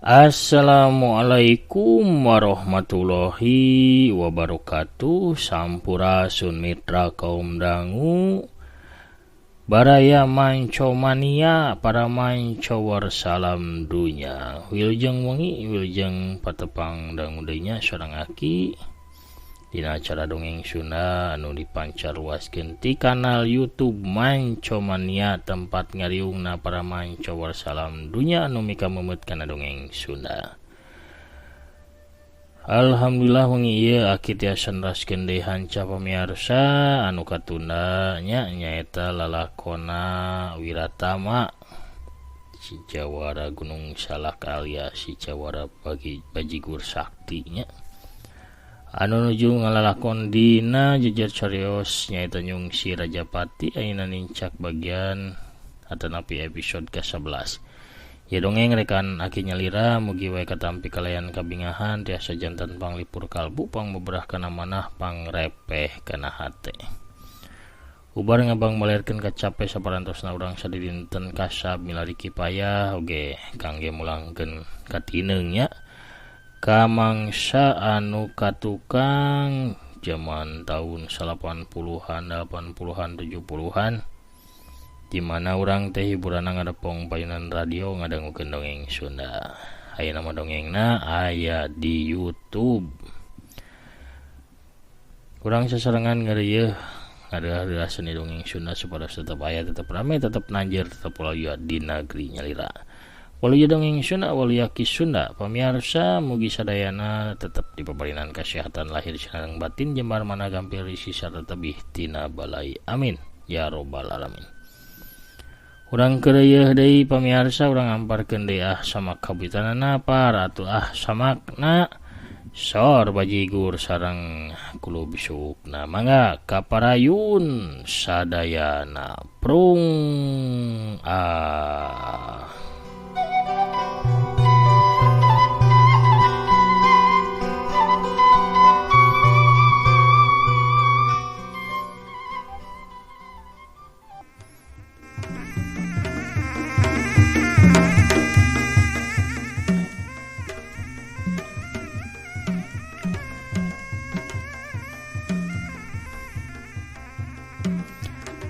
Assalamualaikum warahmatullahi wabarakatuh. Sampurasun mitra kaum dangu, baraya mancomania, para mancowar salam dunya. Wilujeng wengi, wilujeng patepang dangu deui nya sorang aki dina acara dongeng Sunda anu dipancarluaskeun ti kanal YouTube Mancomania, tempat ngariungna para mancowar salam dunya anu mikamemeut kana dongeng Sunda. Alhamdulillah wengi ieu aki tiasa neraskeun deui hanca pamiarsa anu katunda nya nyaeta lalakona Wiratama si Jawara Gunung Salak alias si Jawara Bajigur Sakti nya. Anu nuju ngalalakon dina jejer carios nyaeta Nyungsi Rajapati ayeuna nincak bagian atanapi episode ke-11. Ya dongeng rekan aki nyalira mugi wae katampi kalayan kabingahan tiasa jantan panglipur kalbu pangbeberah kana manah pangrepeh kana hate. Ubar ngabang malerkeun kacape saparantosna urang sadidinten kasab milari kipayah oge kangge mulangkeun katineung nya. Kamangsa anu katukang zaman tahun 80-an, 80-an, 70-an di mana urang teh hiburan ngadepong payunan radio ngadangukeun dongeng Sunda. Aya nama dongengna aya di YouTube. Urang sasarengan ngareuyeung ngadeuh-deuh seni dongeng Sunda supaya tetep aya, tetep rame, tetep nanjir, tetep waluya di negeri nyalira. Waluya dongeng Sunda, waluya ki Sunda. Pamiarsa mugi sadayana tetep dipaparinan kesehatan lahir sareng batin, jembar mana gampil risi sarta tebih tina balai. Amin ya robbal alamin. Urang keureuyeung deui pamiarsa, urang amparkeun deui ah samak kabitanana paratu ah samakna sor bajigur sareng kulub suukna. Mangga kaparayun sadayana prung ah.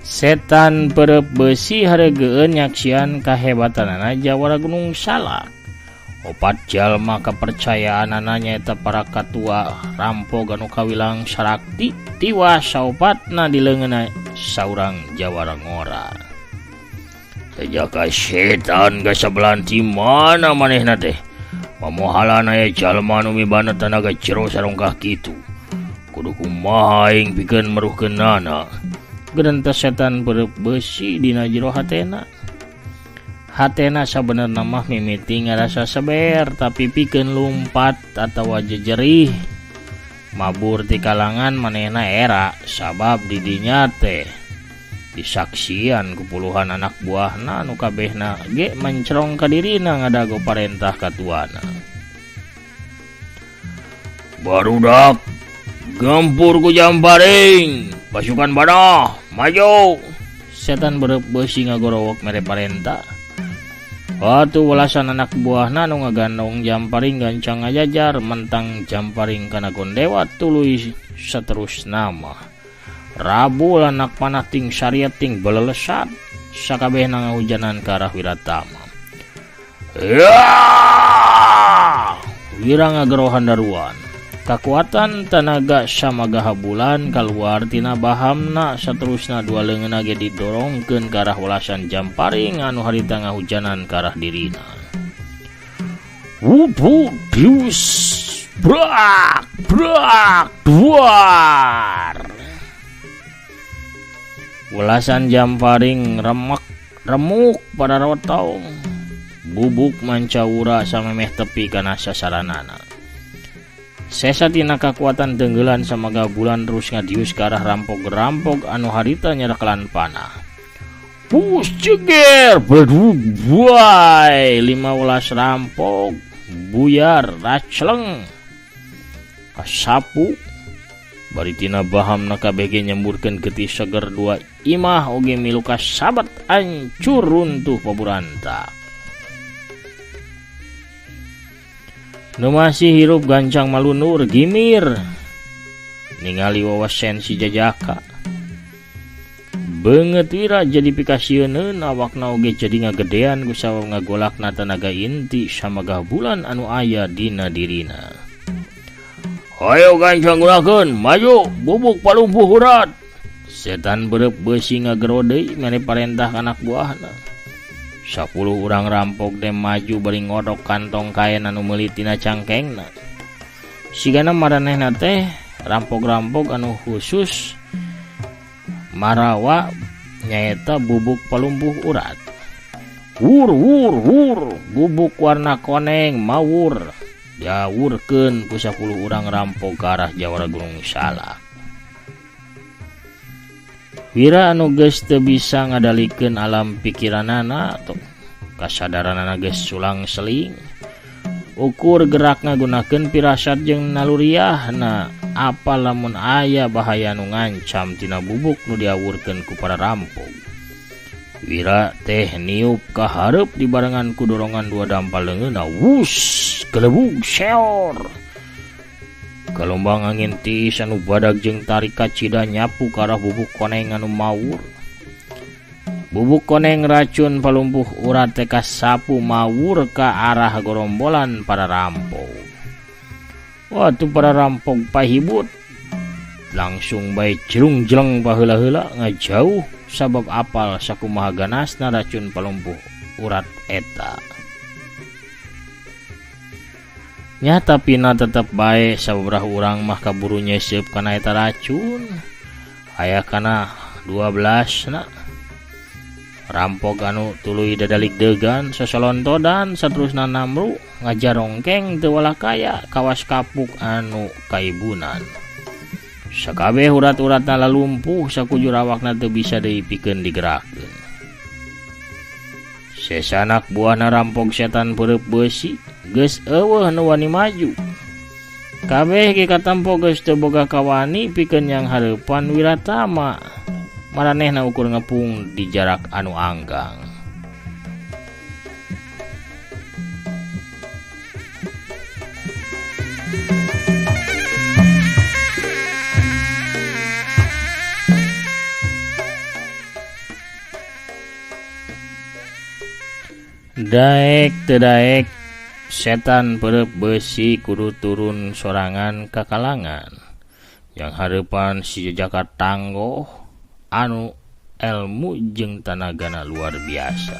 Setan perep besi haregeun nyaksian kahebatanana Jawara Gunung Salak. Opat jalma kepercayaanana nyaeta para katua rampog anu kawilang sarakti tiwas saopatna di leungeunna saurang Jawara ngora. Tejaka setan gasabelan ti mana manehna teh? Pamohalana aya jalma anu mibana tanaga jero sarongkah kitu. Kudu kumaha aing pikeun meruhkeunana. Gerentas setan perep besi dina jero hatena. Hatena sabenerna mah mimiti ngarasa seber tapi pikeun lumpat atawa jejerih mabur ti kalangan manehna era sabab di dinya teh disaksian ku puluhan anak buahna anu kabehna ge mencrong ka dirina ngadago parentah katuana. Barudak gempur ku jamparing, pasukan badah maju. Setan berep besi ngagorowok mere parentah. Watu welasan anak buahna nu ngagandong jamparing gancang ngajajar mentang jamparing kana gondewa tuluy saterusna mah. Rabul anak panah ting syariat ting belelesat sakabehna ngahujanan ka arah Wiratama. Ya! Wira ngagerohan daruan. Kakuatan tanaga samaga habulan kaluar tina bahamna saterusna dua leungeunna ge didorongkeun ka arah welasan jamparing anu harita ngahujanan ka arah dirina. Wubu dius brak brak duar. Welasan jamparing remek remuk pada rotong. Bubuk mancawura samemeh tepi kana sasaranana. Sesa tina kakuatan denggelan samaga bulan terus ngadius ke arah rampog-rampog anu harita nyerekelan panah. Pus ceger berduai 15 rampog buyar racleng kasapu bari tina bahamna kabeh ge nyemburkeun getih seger dua imah oge milu kasabat ancur runtuh paburanta. Nu masih hirup gancang malunur gimir ningali wawasen si jajaka. Beungeut Wira jadi pikasieuneun awakna oge jadi ngagedean ku sabab ngagolakna tanaga inti samagah bulan anu aya dina dirina. Hayo gancang gunakeun, maju bubuk palumpuh urat. Setan berep beusi ngagero deui mere parentah ka anak buahna. 10 urang rampok teh maju bari ngodok kantong kain anu meuli tina cangkengna. Sigana maranehna teh rampok-rampok anu khusus marawa nyaeta bubuk palumpuh urat. Wur wur wur, bubuk warna koneng mawur diawurkeun ku 10 urang rampok ka arah jawara Gunung Salak. Wira anu geus teu bisa ngadalikeun alam pikiranana atau kasadaranana geus sulang seling. Ukur gerak ngagunakeun pirasat jeung naluriahna apa lamun aya bahaya nu ngancam tina bubuk nu diawurkeun ku para rampok. Wira teh niup ka hareup dibarengan ku dorongan dua dampal leungeunna. Wus, gelebug seor. Gelombang angin tiis anu badag jeung tarik kacida nyapu ka arah bubuk koneng anu mawur. Bubuk koneng racun palumpuh urat teh kasapu mawur ka arah gorombolan para rampok. Waktu para rampok pahibut langsung bae jerung-jeleng baheula-heula ngajauh sabab apal sakumaha ganasna racun palumpuh urat eta. Nyata pina tetep bae sababaraha urang mah kaburu nyeseup kana eta racun. Aya kana 12 na. Rampok anu tuluy dadalik degan sasalontodan saterusna namru ngajarongkeng teu walakaya kawas kapuk anu kaibunan. Sakabeh urat-uratna lalumpuh sakujur awakna teu bisa deui pikeun digerakkeun. Sesanak buahna rampok setan peureub beusi geus eueuh nu wani maju. Kabeh ge katempo geus teu boga kawani pikeun yang hareupan Wiratama. Maranehna ukur ngepung di jarak anu anggang. Daek teu daek setan peureub beusi kudu turun sorangan ka kalangan. Yang hareupan si jejaka tanggoh anu elmu jeung tanagana luar biasa.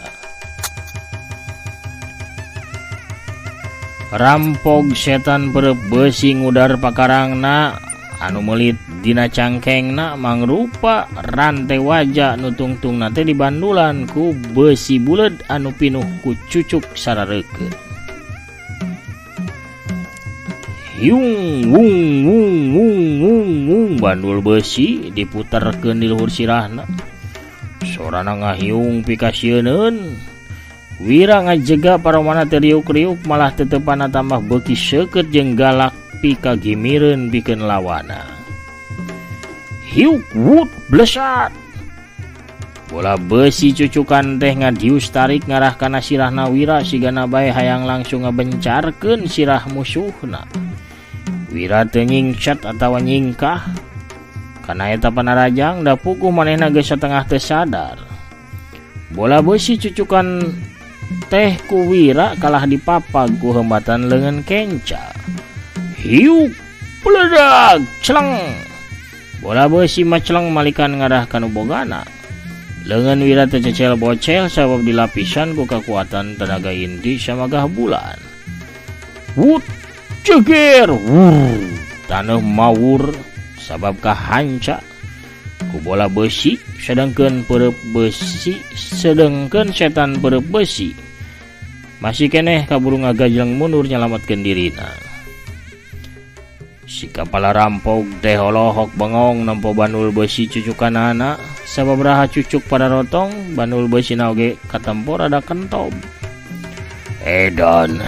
Rampog setan peureub beusi ngudar pakarangna anu meulit dina cangkengna mangrupa rantai waja nu tungtungna teh dibandulan ku beusi buleud anu pinuh ku cucuk sarareukeun. Hiung wung wung wung wung wung, bandul beusi diputerkeun di luhur sirahna. Sorana ngahiung pikasieuneun. Wira ngajega paromana teh riuk-riuk malah tetepana tambah beuki seukeut jeung galak pikagimireun pikeun lawana. Hiuk wut blesat. Bola beusi cucukan teh ngadius tarik ngarah kana sirahna Wira sigana bae hayang langsung ngabencarkeun sirah musuhna. Wira teu nyingcat atawa nyingkah kana eta panarajang da puguh manehna geus satengah teu sadar. Bola beusi cucukan teh ku Wira kalah dipapag ku hembatan leungeun kenca. Hiuk peledag celeng. Bola beusi maceleng malikan ngarah ka nu bogana. Leungeun Wira teh cecel bocel sabab dilapisan ku kakuatan tenaga inti samagah bulan. Wut ceger wur, taneuh mawur sabab kahanca ku bola beusi sedangkeun peureub beusi sedengkeun setan peureub beusi masih keneh kaburu ngagajleng mundur nyalametkeun dirina. Si kapala rampok teh holohok bengong nempo bandul beusi cucukanana sababaraha cucuk pada rotong bandul beusina oge katempo rada kentob. Edan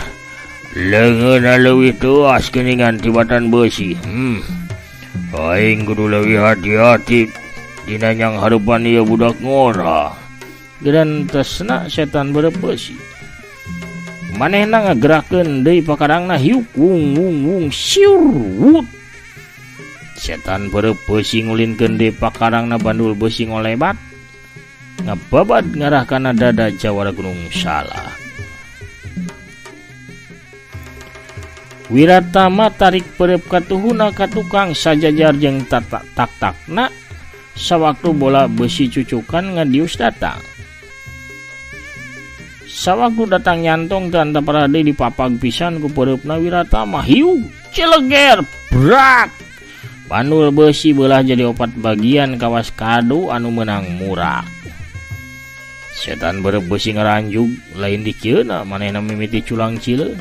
leungeunna leuwih teuas geuningan tibatan beusi. Aing kudu leuwih hati-hati dina nyang hareupan ieu budak ngora. Gedan tesna setan beureub beusi. Manehna ngagerakeun deui pakarangna hiuk wung wung wung siur wut. Setan beureum beusi ngulinkeun deui pakarangna bandul beusi ngolebat. Ngababad ngarah kana dada Jawara Gunung Salak. Wiratama tarik perep katuhuna ka tukang sajajar jeung tak-takna sawaktu bola besi cucukan ngadius datang. Sawaktu datang nyantong dan parade dipapag pisan ku pereupna Wiratama hiu cileger brak. Bandul besi belah jadi opat bagian kawas kadu anu meunang murah. Setan berep besi ngaranjug lain dikieuna manehna mimiti culang cileun.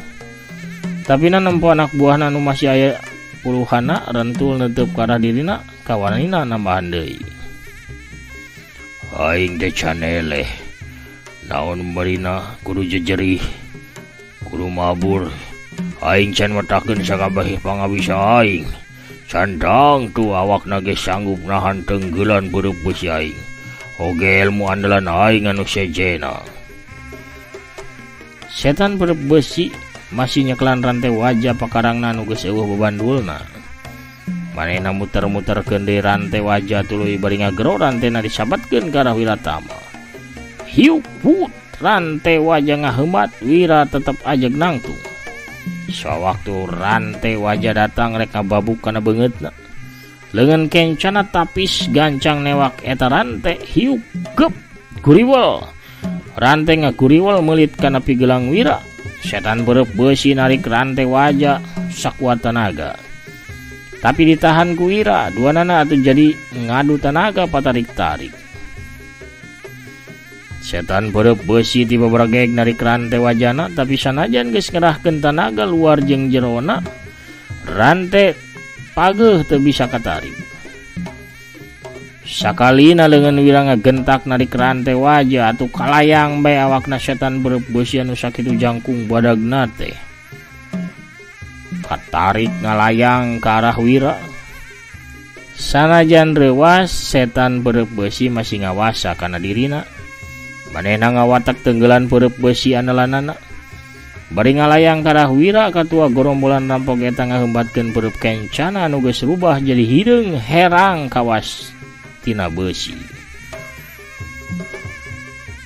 Tapi na nempo anak buahna nu masih aya puluhana rentul netep ka arah dirina kawanina nambahan deui. Aing teh caneleh. Naon marina kudu jejerih, kudu mabur. Aing can metakeun sakabeh pangabisa aing. Candang tu awakna ge sanggup nahan tenggelan beureum beusi aing. Oge ilmu andalan aing anu sejena. Setan beureum besi masih nyeklan rantai wajah pakarangna anu geus eueuh babandulna. Manehna muter-muterkeun deui rantai wajah tuluy bari ngagero rantena disabatkeun ka arah Wiratama. Hiuk put rantai wajah ngaheumat Wira tetep ajeg nangtung. Sawaktu rantai wajah datang rek ngababuk kana beungeutna. Leungeun kencana tapis gancang newak eta rantai hiuk gep guriwel. Rantai ngaguriwel meulit kana pigelang Wira. Setan berep besi narik rantai wajah sakuat tenaga. Tapi ditahan ku Wira, dua nana atuh jadi ngadu tenaga patarik-tarik. Setan berep besi tiba bergeg narik rantai wajana, tapi sanajan geus ngerahkeun tanaga luar jeung jerona, rantai pageuh teu bisa katarik. Sakalina leungeun Wira ngagentak narik rantai wajah atuh kalayang bae awakna setan berep besi anu sakitu jangkung badagna teh. Katarik ngalayang ka arah Wira. Sanajan reuwas setan berep besi masih ngawasa kana dirina. Manehna ngawatak tenggelan berep besi andalanana. Bari ngalayang ka arah Wira katua gorombolan rampok eta ngaheumbatkeun berep kencana anu geus rubah jadi hideung herang kawas tina besi.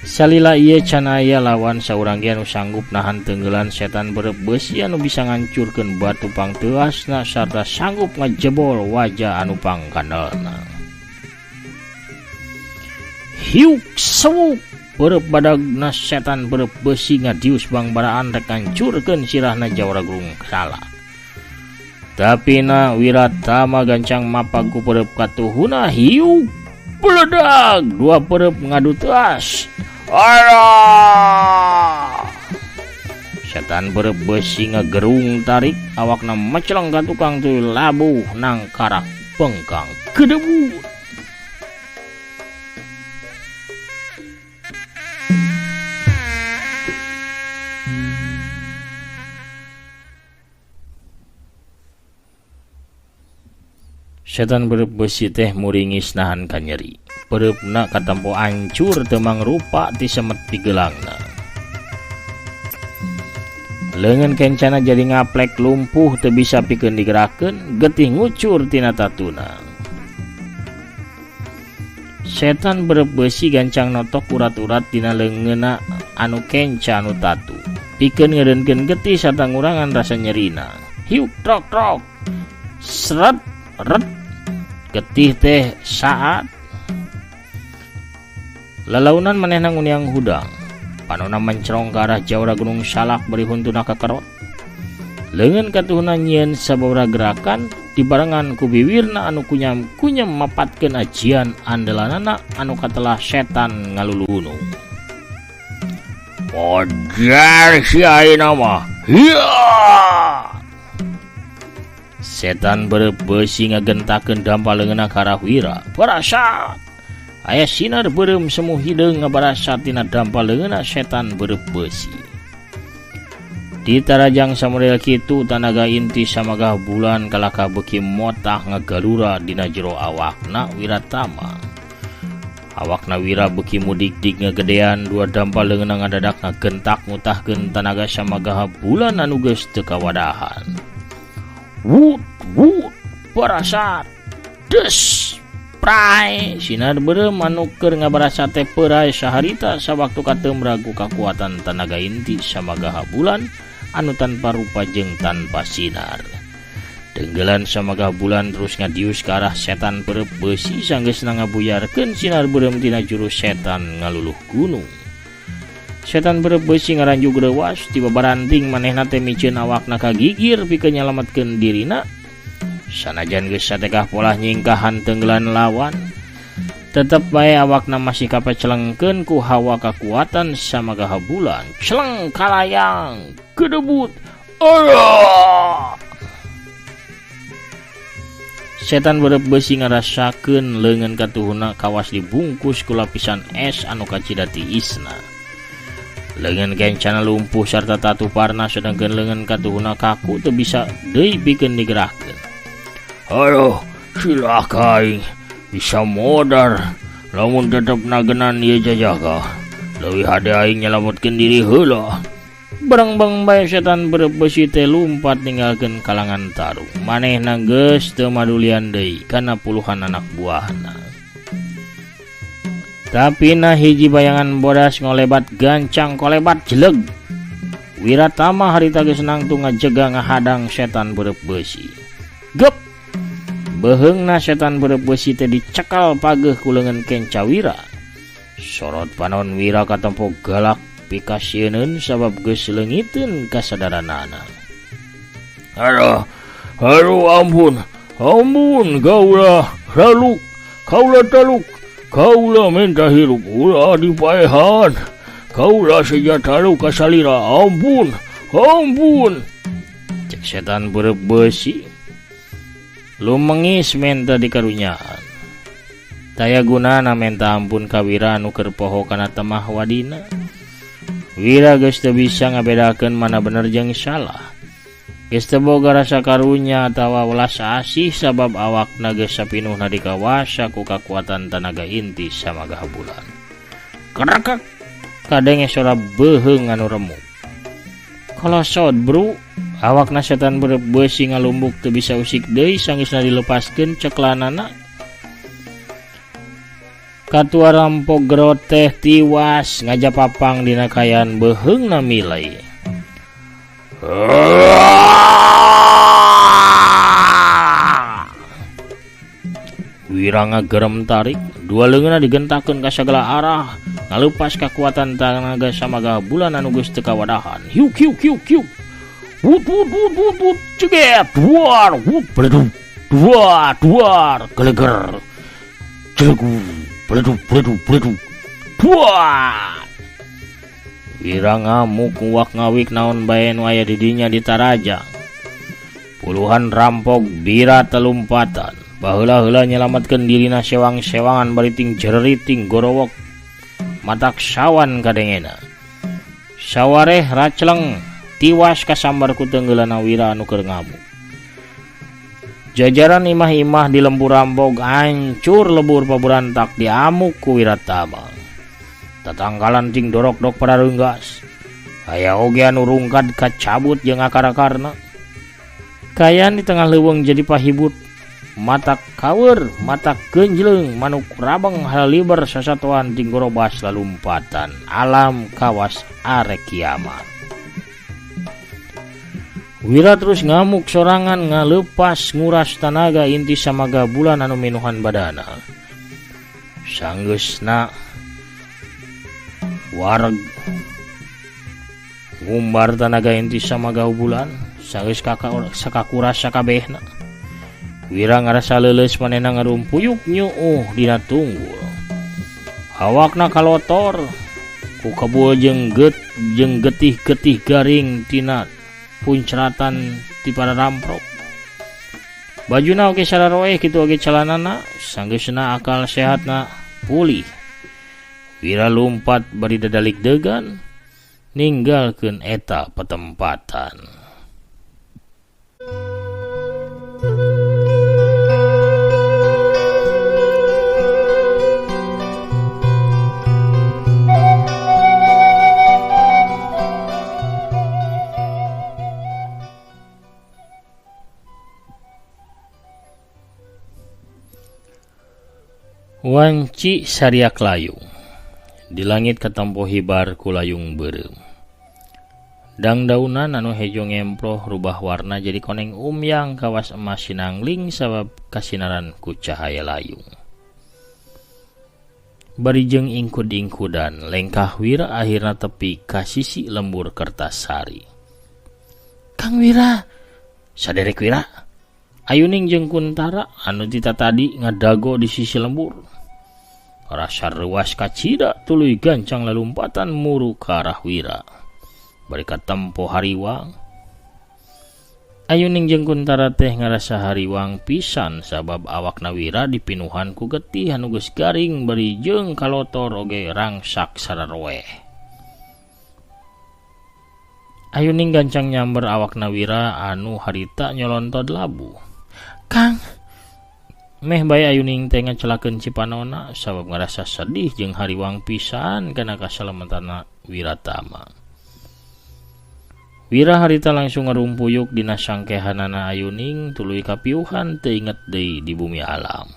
Salila ieu can aya lawan saurang ge anu sanggup nahan tenggelan setan berep besi anu bisa ngancurkeun batu pangteuasna sarta sanggup ngajebol wajah anu pangkandelna. Hiuk sewuk berep badagna setan berep besi ngadius bangbaraan rek ngancurkeun sirahna Jawara Gunung Salak. Tapi na Wiratama gancang mapag ku perep katuhuna hiuk beledag dua perep ngadu teas. Alah! Setan berep besi ngagerung tarik awakna meceleng ka tukang tuluy labuh nangkarak bengkang kedebut. Setan berep besi teh muringis nahan kanyeri. Pereupna katempo ancur teu mangrupa ti semet pigelangna. Leungeun kencana jadi ngaplek lumpuh teu bisa pikeun digerakkeun, getih ngucur tina tatuna. Setan berep besi gancang notok urat-urat dina leungeunna anu kenca anu tatu. Pikeun ngeureunkeun getih sarta ngurangan rasa nyerina. Hiuk trok trok. Seret ret. Getih teh saat lalaunan manehna nguniang hudang. Panona mencrong ka arah Jawara Gunung Salak bari huntuna kakerot. Leungeun katuhuna nyieun sababaraha gerakan dibarengan ku biwirna anu kunyam-kunyam mapatkeun ajian andalanana anu katelah setan ngaluluhunung. Modar si ayeuna mah. Hiya! Setan berep besi ngagentakeun dampa leungeunna ka arah Wira. Barasat! Aya sinar beureum semu hideung ngabarasat tina dampa leungeunna setan berep besi. Ditarajang samodel kitu tanaga inti samagah bulan kalaka beuki motah ngagalura dina jero awakna Wiratama. Awakna Wira beuki mudik-dik ngagedean dua dampal leungeunna ngadadak ngagentak ngutahkeun tanaga samagaha bulan anu geus teu kawadahan. Wut wut barasat des prai sinar beureum anu keur ngabarasat teh peurai saharita sawaktu katemrag ku kakuatan tanaga inti samagaha bulan anu tanpa rupa jeung tanpa sinar. Tenggelan samagah bulan terus ngadius ke arah setan perep besi sanggeusna ngabuyarkeun sinar beureum tina jurus setan ngaluluh gunung. Setan perep besi ngaranjug reuwas tiba baranting manehna teh miceun awakna kagigir pikeun nyalametkeun dirina. Sanajan geus satekah polah nyingkahan tenggelan lawan, tetep bae awakna masih kapecelengkeun ku hawa kakuatan samagah bulan. Celeng kalayang gedebut. Alah! Setan berep besi ngarasakeun leungeun katuhuna kawas dibungkus ku lapisan es anu kacida tiisna. Leungeun kencana lumpuh sarta tatu parna sedangkeun leungeun katuhuna kaku teu bisa deui pikeun digerakkeun. Aduh, silaka aing bisa modar lamun tetep nagenan ieu jajaga. Leuwih hade aing nyalametkeun diri heula. Barengbeng bae setan berep besi teh lumpat ninggalkeun kalangan tarung. Manehna geus teu madulian deui kana puluhan anak buahna. Tapi nah hiji bayangan bodas ngolebat gancang kolebat jeleg. Wiratama harita geus nangtung ngajega ngahadang setan berep besi. Gep! Beheungna setan berep besi teh dicekal pageuh ku leungeun kenca Wira. Sorot panon Wira katempo galak pikasieun sabab geus leungiteun kasadaranana. Aduh, aduh ampun, ampun kaula taluk, kaula taluk, kaula minta hirup ulah dipaehan. Kaula seja taluk kasalira, ampun, ampun. Cek setan berep besi lumengis menta dikarunyaan. Taya gunana menta ampun ka Wira anu keur poho kana temah wadina. Wira geus teu bisa ngabedakeun mana bener jeung salah. Geus teu boga rasa karunya atawa welas asih sabab awakna geus sapinuhna dikawasa ku kakuatan tanaga inti samagah bulan. Kerekek kadenge sora beuheung anu remuk. Kolosot bro, awakna setan berep besi ngalumbuk teu bisa usik deui sanggeusna dilepaskeun ceklanana. Katua rampok groteh tiwas ngajapapang dina kayan beuheungna milai. Wira ngagerem tarik, dua leungeunna digentakeun ka sagala arah, ngalupas kakuatan tanaga samagah bulan anu geus teu kawadahan. Hiuk hiuk hiuk hiuk. Wut wut wut wut wut ceget, duar, wut beledug, duar, duar, geleger. Jelegu. Beleduk, beleduk, beleduk. Buat! Wira ngamuk nguak ngawik naon bae nu aya di dinya ditarajang. Puluhan rampok bira telumpatan. Baheula-heula nyelametkeun dirina sewang-sewangan bari ting jereriting gorowok. Matak sawan kadengena. Sawareh racleng tiwas kasambar ku tenggeulana Wira anu keur ngamuk. Jajaran imah-imah di lembur rampok hancur lebur paburantak diamuk ku Wiratama. Tatangkalan ting dorok-dok pada renggas. Aya oge anu rungkad kacabut jeung akar-akarna. Kayan di tengah leuweung jadi pahibut. Mata kawer, mata genjleung, manuk rabeng halaliber sasatoan ting gorobas lalumpatan. Alam kawas arek kiamat. Wira terus ngamuk sorangan ngalepas nguras tanaga inti samaga bulan anu minuhan badana. Sanggeusna wareg ngumbar tanaga inti samaga bulan sanggeus sakakuras sakabehna. Wira ngarasa leuleus manehna ngarumpuyuk nyuuh dina tunggul. Awakna kalotor ku kebul jeung getih-getih garing tina puncratan ti para ramprok. Bajuna oge sararoeh kitu oge calanana, sanggeusna akal sehatna pulih. Wira lumpat bari dadalik degan ninggalkeun eta patempatan. Wanci sariak layung. Di langit katempo hibar ku layung beureum. Dangdaunan anu hejo ngemploh rubah warna jadi koneng umyang kawas emas sinangling sabab kasinaran ku cahaya layung. Bari jeung ingkud-ingkudan lengkah Wira akhirna tepi ka sisi lembur Kertasari. Kang Wira, saderek Wira. Ayuning jeung Kuntara anu tita tadi ngadago di sisi lembur. Rasa reuas kacida tuluy gancang lalumpatan muru ka arah Wira. Bari katempo hariwang. Ayuning jeung Kuntara teh ngarasa hariwang pisan sabab awakna Wira dipinuhan ku getih anu geus garing bari jeung kalotor oge rangsak sararoeh. Ayuning gancang nyamber awakna Wira anu harita nyolontod labuh. Kang, meh bae Ayuning teh ngacelakeun cipanona sabab ngarasa sedih jeung hariwang pisan kana kasalametanna Wiratama. Wira harita langsung ngarumpuyuk dina sangkehanana Ayuning tuluy kapiuhan teu inget deui di bumi alam.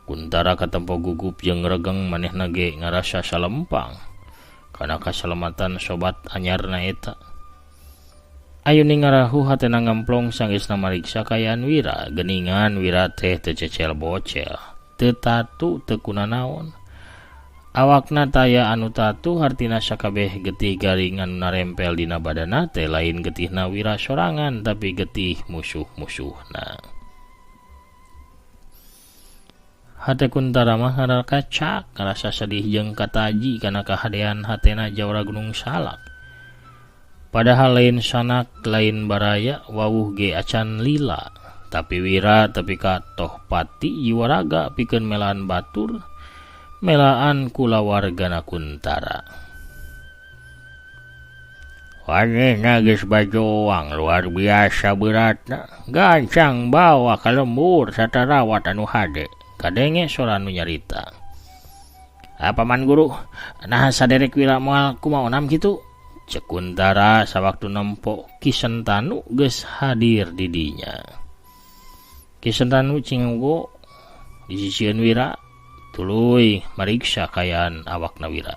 Kuntara katempo gugup jeung regeng manehna ge ngarasa salempang kana kasalamatan sobat anyarna eta. Ayuning ngarahu hatena ngemplong sanggeusna mariksa kaayaan Wira, geuningan Wira teh teu cecel bocel, teu tatu teu kunanaon. Awakna taya anu tatu hartina sakabeh getih garing anu narempel dina badana teh lain getihna Wira sorangan tapi getih musuh-musuhna. Hate Kuntara mah ngarakacak ngarasa sedih jeung kataji kana kahadean hatena jawara Gunung Salak. Padahal lain sanak lain baraya wawuh ge acan lila, tapi Wira tapi ka tohpati jiwaraga pikeun melaan batur, melaan kulawargana Kuntara. Wanehna geus bajoang luar biasa beratna, gancang bawa ka lembur satarawat anu hade, kadenge sora anu nyarita. Paman guru, naha saderek Wira moal kumaonam kitu? Cek Kuntara sawaktu nempo Ki Sentanu geus hadir di dinya. Ki Sentanu cinggo di sisieun Wira tuluy mariksa kaayaan awakna Wira.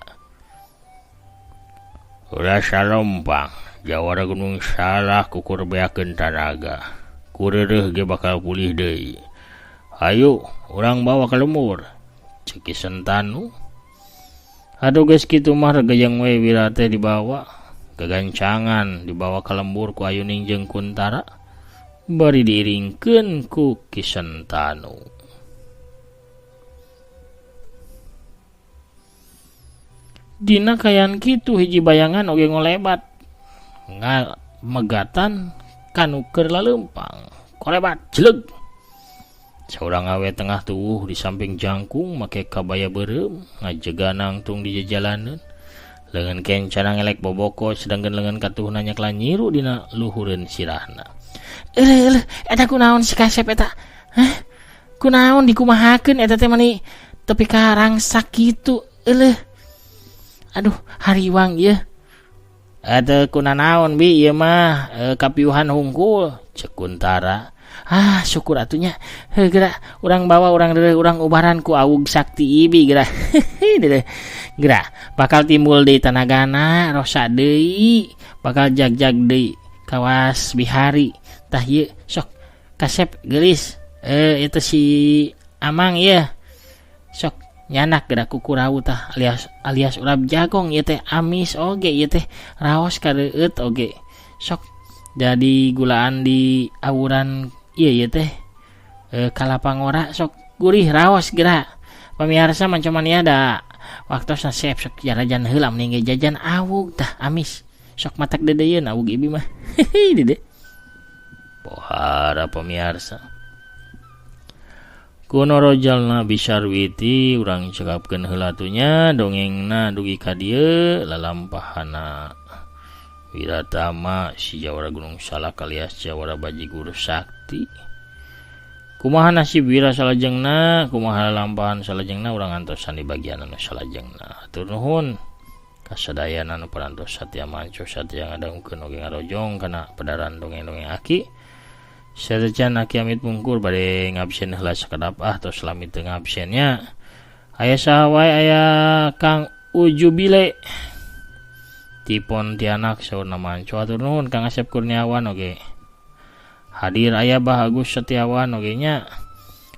Ulah salompang, jawara Gunung Salak kukur beakeun tanaga. Kureureuh ge bakal pulih deui. Hayu, urang bawa ka lembur. Cek Ki Sentanu. Aduh geus kitu mah regejeng we Wira teh dibawa. Gagancangan dibawa ka lembur ku Ayuning jeung Kuntara bari diiringkeun ku Ki Sentanu. Dina kaayaan kitu hiji bayangan oge ngolebat ngamegatan kanu keur laleumpang. Kolebat jeleg. Saurang awe tengah tuwuh di samping jangkung make kabaya beureum ngajega nangtung di jajalaneun. Leungeun kencana ngelek boboko sedangkeun leungeun katuhna nyakla nyiru dina luhureun sirahna. Eleh eleh eta kunaon si kasep eta? Hah? Kunaon dikumahakeun eta teh mani tepi ka rangsak kitu? Eleh. Aduh, hariwang ieu. Eta kunanaon bi ieu mah kapiuhan hungkul cek Kuntara. Ah, syukur atunya. Heuh geura urang bawa urang deureuh urang ubaran ku awug sakti ibi geura. Geura bakal timbul deui tanagana rosa deui, bakal jag-jag deui kawas bihari. Tah ieu sok kasep geulis. Itu si Amang ieu. Sok nyanak geura kukurau tah alias urap jagong ieu teh amis oge ieu teh raos kareueut oge. Sok jadi gulaan di awuran ieu teh kalapa ngora sok gurih raos geura. Pamiarsa mancomania da waktosna sep sok jarajan heula mending ge jajan awug tah amis. Sok matak dedeyeun awug ibi mah. Dede. Pohara pamiarsa. Kuno rojalna bisarwiti urang cekapkeun heula atunya dongengna dugi ka dieu lalampahana Wiratama si Jawara Gunung Salak alias Jawara Bajigur Sakti. Kumaha nasib Wira salajengna, kumaha lalampahan salajengna urang antosan di bagian anu salajengna. Hatur nuhun kasadayana anu parantos satia manco satia ngadangukeun oge ngarojong kana pedaran dongeng-dongeng aki. Satacan aki amit mungkur bade ngabsen heula sakedap ah tos lami teu ngabsennya. Aya saha wae aya Kang Ujubile ti Pontianak saurna manco hatur nuhun Kang Asep Kurniawan oge hadir aya Bah Agus Setiawan oge nya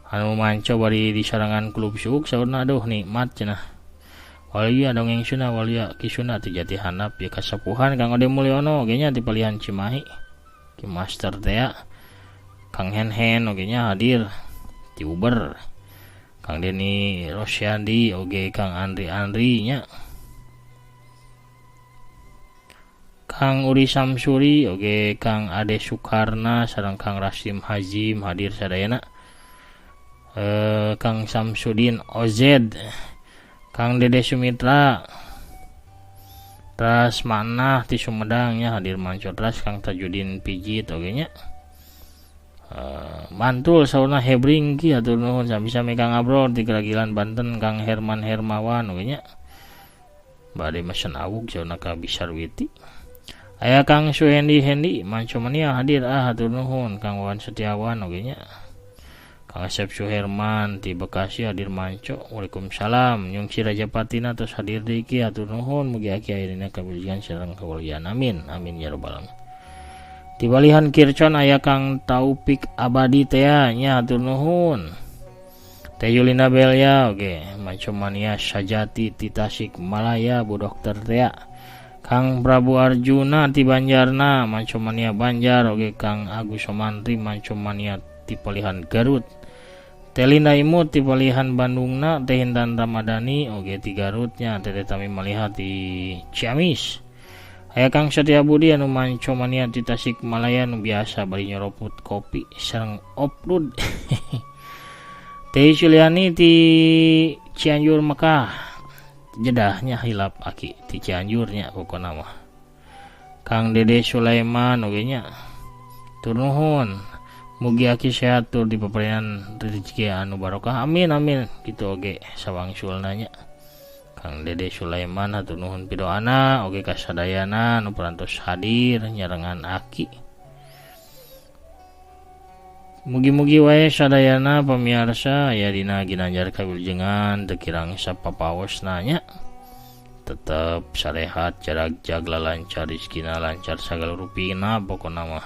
anu manco bari disarangan klub suuk saurna aduh nikmat cenah walia dongeng Sunda walia Ki Sunda ti Jati Handap ya kasepuhan Kang Ode Mulyono oge nya ti Palihan Cimahi Ki Master teh Kang Henhen oge nya hadir ti Uber Kang Deni Rosyandi oge Kang Andri Andri nya Kang Uri Samsuri oge Kang Ade Sukarna sareng Kang Rasim Hazim hadir sadayana Kang Samsudin OZ Kang Dede Sumitra Tras Manah ti Sumedang nya hadir manco tras Kang Tajudin Pijit oge nya mantul saurna hebring ki hatur nuhun sami-sami Kang Abror ti Keragilan Banten Kang Herman Hermawan oge nya bade mesen awug saurna ka Bisarwiti aya Kang Suhendi Hendi manco mania hadir hatur nuhun Kang Wan Setiawan oge nya Kang Asep Suherman ti Bekasi hadir manco Waalaikumsalam Nyungsi Raja Patina tos hadir deui ki hatur nuhun mugi aki ayeuna kawilujengan sareng kawalian amin amin ya rabbal alamin. Ti Balihan Kircon aya Kang Taufik Abadi teh nya hatur nuhun Teh Yulina Belia oge manco mania sajati ti Tasikmalaya Bu Dokter teh Kang Prabu Arjuna ti Banjarna manco mania Banjar oge Kang Agus Somantri manco mania ti Palihan Garut Teh Linda Imut ti Palihan Bandungna Teh Intan Ramadhani oge ti Garutnya Teh Tami Maliha ti Ciamis aya Kang Setia Budi anu manco mania ti Tasikmalaya nu biasa bari nyeroput kopi sareng upload Teh Juliani ti Cianjur Mekah Jedahnya hilap aki ti Cianjurnya pokona mah Kang Dede Sulaiman oge nya tur nuhun mugi aki sehat tur dipaparinan rezeki anu barokah amin amin kitu oge sawangsulna nya Kang Dede Sulaiman hatur nuhun pidoana oge kasadayana nu parantos hadir nyarengan aki mugi-mugi wae sadayana pamiarsa aya dina ginanjar kawilujengan teu kirang sapapaosna nya tetep sarehat jarak lancar rezekina lancar sagala rupina pokona mah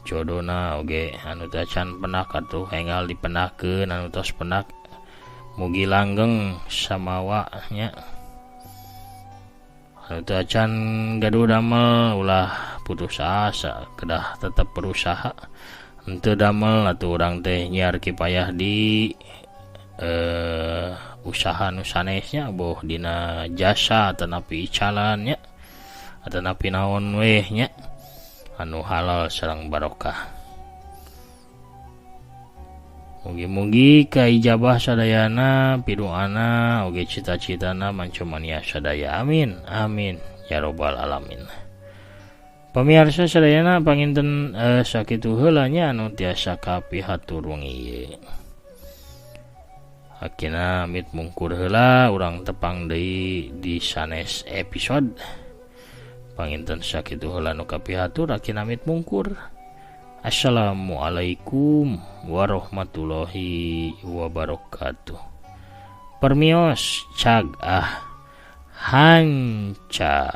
jodona oge anu teu acan pendak atuh enggal dipendakkeun anu tos pendak mugi langgeng samawa nya anu teu acan gaduh damel ulah putus asa kedah tetep berusaha henteu damel atuh urang teh nyiar kipayah di usaha nu sanesnya boh dina jasa atanapi icalan nya atanapi naon weh nya anu halal sareng barokah mugi-mugi kaijabah sadayana piduana oge cita-citana manco mania sadaya amin amin ya robbal alamin. Pamiarsa sadayana panginten sakitu heula nya anu tiasa kapihatur wengi ieu. Akina mit mungkur heula urang tepang deui di sanes episode. Panginten sakitu heula nu kapihatur akina mit mungkur. Assalamualaikum warahmatullahi wabarakatuh. Permios cag ah hanca.